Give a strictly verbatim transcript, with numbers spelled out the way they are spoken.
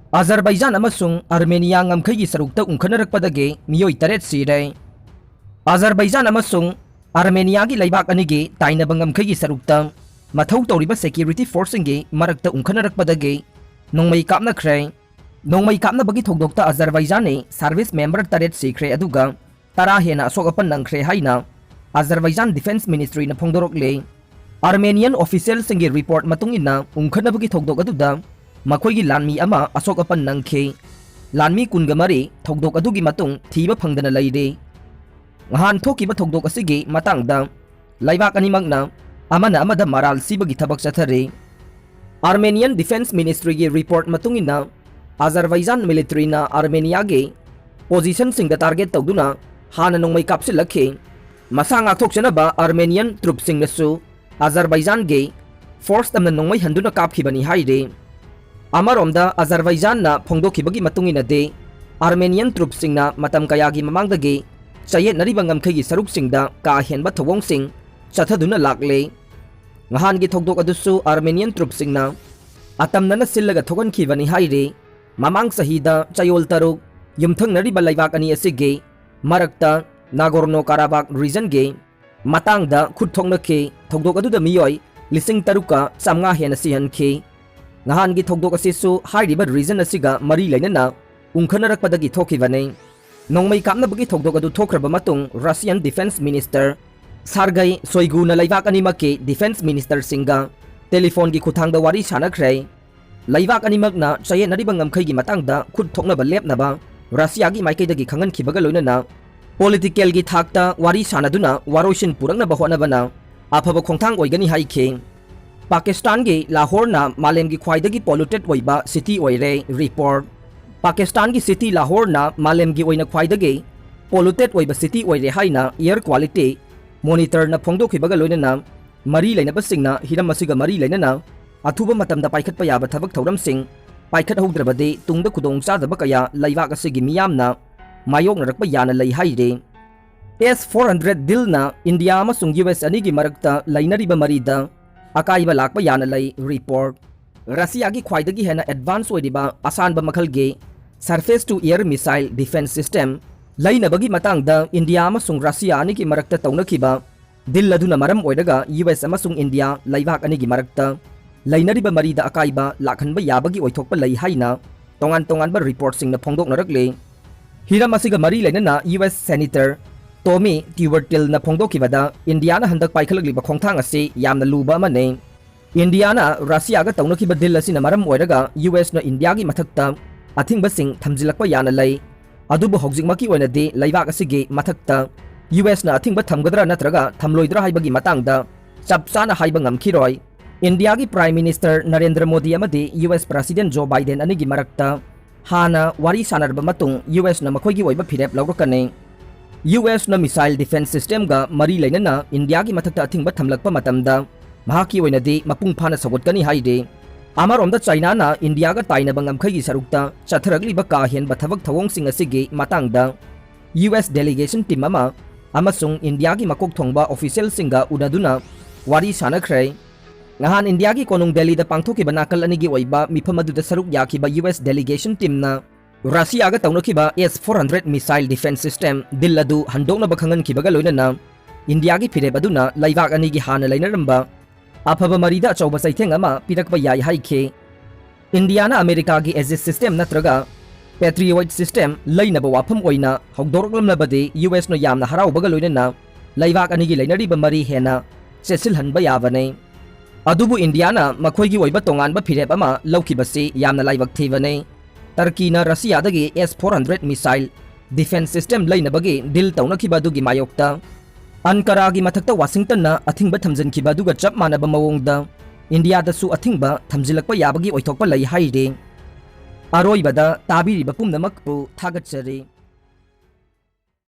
ꯑꯖꯔꯕꯩꯖꯥꯟ ꯑꯃꯁꯨꯡ ꯑꯥꯔꯃꯦꯅꯤꯌꯥ ꯉꯝꯈꯩꯒꯤ ꯁꯔꯨꯛꯇ ꯎꯪꯈꯠꯅꯔꯛꯄꯗꯒꯤ ꯃꯤꯑꯣꯏ ꯇꯔꯦꯠ ꯁꯤꯔꯦ꯫ ꯑꯖꯔꯕꯩꯖꯥꯟ ꯑꯃꯁꯨꯡ ꯑꯥꯔꯃꯦꯅꯤꯌꯥꯒꯤ ꯂꯩꯕꯥꯛ ꯑꯅꯤꯒꯤ ꯇꯥꯏꯅꯕ ꯉꯝꯈꯩꯒꯤ ꯁꯔꯨꯛꯇ ꯃꯊꯧ ꯇꯧꯔꯤꯕ ꯁꯦꯀ꯭ꯌꯨꯔꯤꯇꯤ ꯐꯣꯔꯁꯁꯤꯡꯒꯤ ꯃꯔꯛꯇ ꯎꯪꯈꯠꯅꯔꯛꯄꯗꯒꯤ ꯅꯣꯡꯃꯩ ꯀꯥꯞꯅꯈ꯭ꯔꯦ꯫ ꯅꯣꯡꯃꯩ ꯀꯥꯞꯅꯕꯒꯤ ꯊꯧꯗꯣꯛꯇ ꯑꯖꯔꯕꯩꯖꯥꯟꯅꯤ ꯁꯥꯔꯚꯤꯁ ꯃꯦꯝꯕꯔ ꯇꯔꯦꯠ ꯁꯤꯈ꯭ꯔꯦ, ꯑꯗꯨꯒ ꯇꯔꯥ ꯍꯦꯟꯅ ꯑꯁꯣꯛ ꯑꯄꯟ ꯅꯪꯈ꯭ꯔꯦ ꯍꯥꯏꯅ ꯑꯖꯔꯕꯩꯖꯥꯟ ꯗꯤꯐꯦꯟꯁ ꯃꯤꯅꯤꯁꯇ꯭ꯔꯤꯅ ꯐꯣꯡꯗꯣꯔꯛꯂꯦ꯫ ꯑꯥꯔꯃꯦꯅꯤꯌꯟ ꯑꯣꯐꯤꯁꯤꯌꯦꯜꯁꯤꯡꯒꯤ ꯔꯤꯄꯣꯔꯠ ꯃꯇꯨꯡ ꯏꯟꯅ, ꯎꯪꯈꯠꯅꯕꯒꯤ ꯊꯧꯗꯣꯛ ꯑꯗꯨꯗ ꯃꯈꯣꯏꯒꯤ ꯂꯥꯟꯃꯤ ꯑꯃ ꯑꯁꯣꯛ ꯑꯄꯟ ꯅꯪꯈꯤ꯫ ꯂꯥꯟꯃꯤ ꯀꯨꯟꯒ ꯃꯔꯤ ꯊꯧꯗꯣꯛ ꯑꯗꯨꯒꯤ ꯃꯇꯨꯡ ꯊꯤꯕ ꯐꯪꯗꯅ ꯂꯩꯔꯤ꯫ ꯅꯍꯥꯟ ꯊꯣꯛꯈꯤꯕ ꯊꯧꯗꯣꯛ ꯑꯁꯤꯒꯤ ꯃꯇꯥꯡꯗ ꯂꯩꯕꯥꯛ ꯑꯅꯤꯃꯛꯅ ꯑꯃꯅ ꯑꯃꯗ ꯃꯔꯥꯜ ꯁꯤꯕꯒꯤ ꯊꯕꯛ ꯆꯠꯊꯔꯤ꯫ ꯑꯥꯔꯃꯦꯅꯤꯌꯟ ꯗꯤꯐꯦꯟꯁ ꯃꯤꯅꯤꯁꯇ꯭ꯔꯤꯒꯤ ꯔꯤꯄꯣꯔꯠ ꯃꯇꯨꯡ ꯏꯟꯅ, ꯑꯖꯔꯕꯩꯖꯥꯟ ꯃꯤꯂꯤꯇꯔꯤꯅ ꯑꯥꯔꯃꯦꯅꯤꯌꯥꯒꯤ ꯄꯣꯖꯤꯁꯟꯁꯤꯡꯗ ꯇꯥꯔꯒꯦꯠ ꯇꯧꯗꯨꯅ ꯍꯥꯟꯅ ꯅꯣꯡꯃꯩ ꯀꯥꯞꯁꯤꯜꯂꯛꯈꯤ꯫ ꯃꯁꯥ ꯉꯥꯛꯊꯣꯛꯆꯅꯕ ꯑꯥꯔꯃꯦꯅꯤꯌꯟ ꯇ꯭ꯔꯨꯞꯁꯤꯡꯅꯁꯨ ꯑꯖꯔꯕꯩꯖꯥꯟꯒꯤ ꯐꯣꯔꯁ ꯇꯝꯅ ꯅꯣꯡꯃꯩ ꯍꯟꯗꯨꯅ ꯀꯥꯞꯈꯤꯕꯅꯤ ꯍꯥꯏꯔꯤ꯫ ꯑꯃꯔꯣꯝꯗ, ꯑꯖꯔꯕꯩꯖꯥꯟꯅ ꯐꯣꯡꯗꯣꯛꯈꯤꯕꯒꯤ ꯃꯇꯨꯡ ꯏꯟꯅꯗꯤ, ꯑꯥꯔꯃꯦꯅꯤꯌꯟ ꯇ꯭ꯔꯨꯞꯁꯤꯡꯅ ꯃꯇꯝ ꯀꯌꯥꯒꯤ ꯃꯃꯥꯡꯗꯒꯤ ꯆꯌꯦꯠꯅꯔꯤꯕ ꯉꯝꯈꯩꯒꯤ ꯁꯔꯨꯛꯁꯤꯡꯗ ꯀꯥ ꯍꯦꯟꯕ ꯊꯧꯑꯣꯡꯁꯤꯡ ꯆꯠꯊꯗꯨꯅ ꯂꯥꯛꯂꯦ꯫ ꯅꯍꯥꯟꯒꯤ ꯊꯧꯗꯣꯛ ꯑꯗꯨꯁꯨ ꯑꯥꯔꯃꯦꯅꯤꯌꯟ ꯇ꯭ꯔꯨꯞꯁꯤꯡꯅ ꯑꯇꯝꯅꯅ ꯁꯤꯜꯂꯒ ꯊꯣꯛꯍꯟꯈꯤꯕꯅꯤ ꯍꯥꯏꯔꯤ꯫ ꯃꯃꯥꯡ ꯆꯍꯤꯗ ꯆꯌꯣꯜ ꯇꯔꯨꯛ ꯌꯨꯝꯊꯪꯅꯔꯤꯕ ꯂꯩꯕꯥꯛ ꯑꯅꯤ ꯑꯁꯤꯒꯤ ꯃꯔꯛꯇ ꯅꯥꯒꯣꯔꯅꯣ ꯀꯥꯔꯥꯕꯥꯛ ꯔꯤꯖꯟꯒꯤ ꯃꯇꯥꯡꯗ ꯈꯨꯠ ꯊꯣꯛꯅꯈꯤ꯫ ꯊꯧꯗꯣꯛ ꯑꯗꯨꯗ ꯃꯤꯑꯣꯏ ꯂꯤꯁꯤꯡ ꯇꯔꯨꯛꯀ ꯆꯥꯃꯉꯥ ꯍꯦꯟꯅ ꯁꯤꯍꯟꯈꯤ꯫ ꯅꯍꯥꯟꯒꯤ ꯊꯧꯗꯣꯛ ꯑꯁꯤꯁꯨ ꯍꯥꯏꯔꯤꯕ ꯔꯤꯖꯟ ꯑꯁꯤꯒ ꯃꯔꯤ ꯂꯩꯅꯅ ꯎꯪꯈꯠꯅꯔꯛꯄꯗꯒꯤ ꯊꯣꯛꯈꯤꯕꯅꯤ꯫ ꯅꯣꯡꯃꯩ ꯀꯥꯞꯅꯕꯒꯤ ꯊꯧꯗꯣꯛ ꯑꯗꯨ ꯊꯣꯛꯈ꯭ꯔꯕ ꯃꯇꯨꯡ, ꯔꯁꯤꯌꯟ ꯗꯤꯐꯦꯟꯁ ꯃꯤꯅꯤꯁꯇꯔ ꯁꯥꯔꯒꯩ ꯁꯣꯏꯒꯨꯅ ꯂꯩꯕꯥꯛ ꯑꯅꯤꯃꯛꯀꯤ ꯗꯤꯐꯦꯟꯁ ꯃꯤꯅꯤꯁꯇꯔꯁꯤꯡꯒ ꯇꯦꯂꯤꯐꯣꯟꯒꯤ ꯈꯨꯠꯊꯥꯡꯗ ꯋꯥꯔꯤ ꯁꯥꯅꯈ꯭ꯔꯦ꯫ ꯂꯩꯕꯥꯛ ꯑꯅꯤꯃꯛꯅ ꯆꯌꯦꯠꯅꯔꯤꯕ ꯉꯝꯈꯩꯒꯤ ꯃꯇꯥꯡꯗ ꯈꯨꯠ ꯊꯣꯛꯅꯕ ꯂꯦꯞꯅꯕ ꯔꯁꯤꯌꯥꯒꯤ ꯃꯥꯏꯀꯩꯗꯒꯤ ꯈꯪꯍꯟꯈꯤꯕꯒ ꯂꯣꯏꯅꯅ ꯄꯣꯂꯤꯇꯤꯀꯦꯜꯒꯤ ꯊꯥꯛꯇ ꯋꯥꯔꯤ ꯁꯥꯅꯗꯨꯅ ꯋꯥꯔꯣꯏꯁꯤꯟ ꯄꯨꯔꯛꯅꯕ ꯍꯣꯠꯅꯕꯅ ꯑꯐꯕ ꯈꯣꯡꯊꯥꯡ ꯑꯣꯏꯒꯅꯤ ꯍꯥꯏꯈꯤ꯫ ꯄꯥꯀꯤꯁꯇꯥꯟꯒꯤ ꯂꯥꯍꯣꯔꯅ ꯃꯥꯂꯦꯝꯒꯤ ꯈ꯭ꯋꯥꯏꯗꯒꯤ ꯄꯣꯂꯨꯇꯦꯠ ꯑꯣꯏꯕ ꯁꯤꯇꯤ ꯑꯣꯏꯔꯦ꯫ ꯔꯤꯄꯣꯔꯠ꯫ ꯄꯥꯀꯤꯁꯇꯥꯟꯒꯤ ꯁꯤꯇꯤ ꯂꯥꯍꯣꯔꯅ ꯃꯥꯂꯦꯝꯒꯤ ꯑꯣꯏꯅ ꯈ꯭ꯋꯥꯏꯗꯒꯤ ꯄꯣꯂꯨꯇꯦꯠ ꯑꯣꯏꯕ ꯁꯤꯇꯤ ꯑꯣꯏꯔꯦ ꯍꯥꯏꯅ ꯏꯌꯔ ꯀ꯭ꯋꯥꯂꯤꯇꯤ ꯃꯣꯅꯤꯇꯔꯅ ꯐꯣꯡꯗꯣꯛꯈꯤꯕꯒ ꯂꯣꯏꯅꯅ ꯃꯔꯤ ꯂꯩꯅꯕꯁꯤꯡꯅ ꯍꯤꯔꯝ ꯑꯁꯤꯒ ꯃꯔꯤ ꯂꯩꯅꯅ ꯑꯊꯨꯕ ꯃꯇꯝꯗ ꯄꯥꯏꯈꯠꯄ ꯌꯥꯕ ꯊꯕꯛ ꯊꯧꯔꯝꯁꯤꯡ ꯄꯥꯏꯈꯠꯍꯧꯗ꯭ꯔꯕꯗꯤ ꯇꯨꯡꯗ ꯈꯨꯗꯣꯡꯆꯥꯗꯕ ꯀꯌꯥ ꯂꯩꯕꯥꯛ ꯑꯁꯤꯒꯤ ꯃꯤꯌꯥꯝꯅ ꯃꯥꯌꯣꯛꯅꯔꯛꯄ ꯌꯥꯅ ꯂꯩ ꯍꯥꯏꯔꯤ꯫ ꯑꯦꯁ ꯐꯣꯔ ꯍꯟꯗ꯭ꯔꯦꯠ ꯗꯤꯜꯅ ꯏꯟꯗꯤꯌꯥ ꯑꯃꯁꯨꯡ ꯌꯨ ꯑꯦꯁ ꯑꯅꯤꯒꯤ ꯃꯔꯛꯇ ꯂꯩꯅꯔꯤꯕ ꯃꯔꯤꯗ ꯑꯀꯥꯏꯕ ꯂꯥꯛꯄ ꯌꯥꯅ ꯂꯩ꯫ ꯔꯤꯄꯣꯔꯠ꯫ ꯔꯁꯤꯌꯥꯒꯤ ꯈ꯭ꯋꯥꯏꯗꯒꯤ ꯍꯦꯟꯅ ꯑꯦꯗꯚꯥꯟꯁ ꯑꯣꯏꯔꯤꯕ ꯑꯁꯥꯟꯕ ꯃꯈꯜꯒꯤ surface to air missile defense system ꯂꯩꯅꯕꯒꯤ ꯃꯇꯥꯡꯗ ꯏꯟꯗꯤꯌꯥ ꯑꯃꯁꯨꯡ ꯔꯁꯤꯌꯥ ꯑꯅꯤꯒꯤ ꯃꯔꯛꯇ ꯇꯧꯅꯈꯤꯕ ꯗꯤꯜ ꯑꯗꯨꯅ ꯃꯔꯝ ꯑꯣꯏꯔꯒ ꯌꯨ ꯑꯦꯁ ꯑꯃꯁꯨꯡ ꯏꯟꯗꯤꯌꯥ ꯂꯩꯕꯥꯛ ꯑꯅꯤꯒꯤ ꯃꯔꯛꯇ ꯂꯩꯅꯔꯤꯕ ꯃꯔꯤꯗ ꯑꯀꯥꯏꯕ ꯂꯥꯛꯍꯟꯕ ꯌꯥꯕꯒꯤ ꯑꯣꯏꯊꯣꯛꯄ ꯂꯩ ꯍꯥꯏꯅ ꯇꯣꯉꯥꯟ ꯇꯣꯉꯥꯟꯕ ꯔꯤꯄꯣꯔꯠꯁꯤꯡꯅ ꯐꯣꯡꯗꯣꯛꯅꯔꯛꯂꯤ꯫ ꯍꯤꯔꯝ ꯑꯁꯤꯒ ꯃꯔꯤ ꯂꯩꯅꯅ ꯌꯨ ꯑꯦꯁ ꯁꯦꯅꯦꯇꯔ ꯇꯣꯃꯤ ꯇ꯭ꯌꯨꯕꯔꯇꯤꯜꯅ ꯐꯣꯡꯗꯣꯛꯈꯤꯕꯗ, ꯏꯟꯗꯤꯌꯥꯅ ꯍꯟꯗꯛ ꯄꯥꯏꯈꯠꯂꯛꯂꯤꯕ ꯈꯣꯡꯊꯥꯡ ꯑꯁꯤ ꯌꯥꯝꯅ ꯂꯨꯕ ꯑꯃꯅꯤ꯫ ꯏꯟꯗꯤꯌꯥꯅ ꯔꯁꯤꯌꯥꯒ ꯇꯧꯅꯈꯤꯕ ꯗꯤꯜ ꯑꯁꯤꯅ ꯃꯔꯝ ꯑꯣꯏꯔꯒ ꯌꯨ ꯑꯦꯁꯅ ꯏꯟꯗꯤꯌꯥꯒꯤ ꯃꯊꯛꯇ ꯑꯊꯤꯡꯕꯁꯤꯡ ꯊꯝꯖꯤꯜꯂꯛꯄ ꯌꯥꯅ ꯂꯩ꯫ ꯑꯗꯨꯕꯨ ꯍꯧꯖꯤꯛꯃꯛꯀꯤ ꯑꯣꯏꯅꯗꯤ ꯂꯩꯕꯥꯛ ꯑꯁꯤꯒꯤ ꯃꯊꯛꯇ ꯌꯨ ꯑꯦꯁꯅ ꯑꯊꯤꯡꯕ ꯊꯝꯒꯗ꯭ꯔꯥ ꯅꯠꯇ꯭ꯔꯒ ꯊꯝꯂꯣꯏꯗ꯭ꯔꯥ ꯍꯥꯏꯕꯒꯤ ꯃꯇꯥꯡꯗ ꯆꯞ ꯆꯥꯅ ꯍꯥꯏꯕ ꯉꯝꯈꯤꯔꯣꯏ꯫ ꯏꯟꯗꯤꯌꯥꯒꯤ ꯄ꯭ꯔꯥꯏꯝ ꯃꯤꯅꯤꯁꯇꯔ ꯅꯔꯦꯟꯗ꯭ꯔ ꯃꯣꯗꯤ ꯑꯃꯗꯤ ꯌꯨ ꯑꯦꯁ ꯄ꯭ꯔꯁꯤꯗꯦꯟ ꯖꯣ ꯕꯥꯏꯗꯦꯟ ꯑꯅꯤꯒꯤ ꯃꯔꯛꯇ ꯍꯥꯟꯅ ꯋꯥꯔꯤ ꯁꯥꯟꯅꯔꯕ ꯃꯇꯨꯡ ꯌꯨ ꯑꯦꯁꯅ ꯃꯈꯣꯏꯒꯤ ꯑꯣꯏꯕ ꯐꯤꯔꯦꯞ ꯂꯧꯔꯛꯀꯅꯤ꯫ ꯌꯨ ꯑꯦꯁꯅ missile defense systemꯒ ꯃꯔꯤ ꯂꯩꯅꯅ ꯏꯟꯗꯤꯌꯥꯒꯤ ꯃꯊꯛꯇ ꯑꯊꯤꯡꯕ ꯊꯝꯂꯛꯄ ꯃꯇꯝꯗ ꯃꯍꯥꯛꯀꯤ ꯑꯣꯏꯅꯗꯤ ꯃꯄꯨꯡ ꯐꯥꯅ ꯁꯧꯒꯠꯀꯅꯤ ꯍꯥꯏꯔꯤ꯫ ꯑꯃꯔꯣꯝꯗ ꯆꯥꯏꯅꯥꯅ ꯏꯟꯗꯤꯌꯥꯒ ꯇꯥꯏꯅꯕ ꯉꯝꯈꯩꯒꯤ ꯁꯔꯨꯛꯇ ꯆꯠꯊꯔꯛꯂꯤꯕ ꯀꯥ ꯍꯦꯟꯕ ꯊꯕꯛ ꯊꯧꯑꯣꯡꯁꯤꯡ ꯑꯁꯤꯒꯤ ꯃꯇꯥꯡꯗ ꯌꯨ ꯑꯦꯁ delegation team ꯑꯃ ꯑꯃꯁꯨꯡ ꯏꯟꯗꯤꯌꯥꯒꯤ ꯃꯀꯣꯛ ꯊꯣꯡꯕ officialꯁꯤꯡꯒ ꯎꯅꯗꯨꯅ ꯋꯥꯔꯤ ꯁꯥꯟꯅꯈ꯭ꯔꯦ꯫ ꯅꯍꯥꯟ ꯏꯟꯗꯤꯌꯥꯒꯤ ꯀꯣꯅꯨꯡ ꯗꯦꯜꯂꯤꯗ ꯄꯥꯡꯊꯣꯛꯈꯤꯕ ꯅꯥꯀꯜ ꯑꯅꯤꯒꯤ ꯑꯣꯏꯕ ꯃꯤꯐꯝ ꯑꯗꯨꯗ ꯁꯔꯨꯛ ꯌꯥꯈꯤꯕ ꯌꯨ ꯑꯦꯁ delegation teamꯅ ꯔꯁꯤꯌꯥꯒ ꯇꯧꯅꯈꯤꯕ ꯑꯦꯁ four hundred missile defense system ꯗꯤꯜ ꯑꯗꯨ ꯍꯟꯗꯣꯛꯅꯕ ꯈꯪꯍꯟꯈꯤꯕꯒ ꯂꯣꯏꯅꯅ ꯏꯟꯗꯤꯌꯥꯒꯤ ꯐꯤꯔꯦꯞ ꯑꯗꯨꯅ ꯂꯩꯕꯥꯛ ꯑꯅꯤꯒꯤ ꯍꯥꯟꯅ ꯂꯩꯅꯔꯝꯕ ꯑꯐꯕ ꯃꯔꯤꯗ ꯑꯆꯧꯕ ꯆꯩꯊꯦꯡ ꯑꯃ ꯄꯤꯔꯛꯄ ꯌꯥꯏ ꯍꯥꯏꯈꯤ꯫ ꯏꯟꯗꯤꯌꯥꯅ ꯑꯃꯦꯔꯤꯀꯥꯒꯤ ꯑꯦꯖꯤꯁ system ꯅꯠꯇ꯭ꯔꯒ Patriot system ꯂꯩꯅꯕ ꯋꯥꯐꯝ ꯑꯣꯏꯅ ꯍꯧꯗꯣꯔꯛꯂꯝꯂꯕꯗꯤ ꯌꯨ ꯑꯦꯁꯅ ꯌꯥꯝꯅ ꯍꯔꯥꯎꯕꯒ ꯂꯣꯏꯅꯅ ꯂꯩꯕꯥꯛ ꯑꯅꯤꯒꯤ ꯂꯩꯅꯔꯤꯕ ꯃꯔꯤ ꯍꯦꯟꯅ ꯆꯦꯠꯁꯤꯜꯍꯟꯕ ꯌꯥꯕꯅꯤ꯫ ꯑꯗꯨꯕꯨ ꯏꯟꯗꯤꯌꯥꯅ ꯃꯈꯣꯏꯒꯤ ꯑꯣꯏꯕ ꯇꯣꯉꯥꯟꯕ ꯐꯤꯔꯦꯞ ꯑꯃ ꯂꯧꯈꯤꯕꯁꯤ ꯌꯥꯝꯅ ꯂꯥꯏꯕꯛ ꯊꯤꯕꯅꯤ꯫ ꯇꯔꯀꯤꯅ ꯔꯁꯤꯌꯥꯗꯒꯤ ꯑꯦꯁ four hundred missile defense system ꯂꯩꯅꯕꯒꯤ ꯗꯤꯜ ꯇꯧꯅꯈꯤꯕ ꯑꯗꯨꯒꯤ ꯃꯥꯌꯣꯛꯇ ꯑꯟꯀꯥꯔꯥꯒꯤ ꯃꯊꯛꯇ ꯋꯥꯁꯤꯡꯇꯟꯅ ꯑꯊꯤꯡꯕ ꯊꯝꯖꯤꯟꯈꯤꯕ ꯑꯗꯨꯒ ꯆꯞ ꯃꯥꯟꯅꯕ ꯃꯑꯣꯡꯗ ꯏꯟꯗꯤꯌꯥꯗꯁꯨ ꯑꯊꯤꯡꯕ ꯊꯝꯖꯤꯜꯂꯛꯄ ꯌꯥꯕꯒꯤ ꯑꯣꯏꯊꯣꯛꯄ ꯂꯩ ꯍꯥꯏꯔꯤ꯫ ꯑꯔꯣꯏꯕꯗ ꯇꯥꯕꯤꯔꯤꯕ ꯄꯨꯝꯅꯃꯛꯄꯨ ꯊꯥꯒꯠꯆꯔꯤ꯫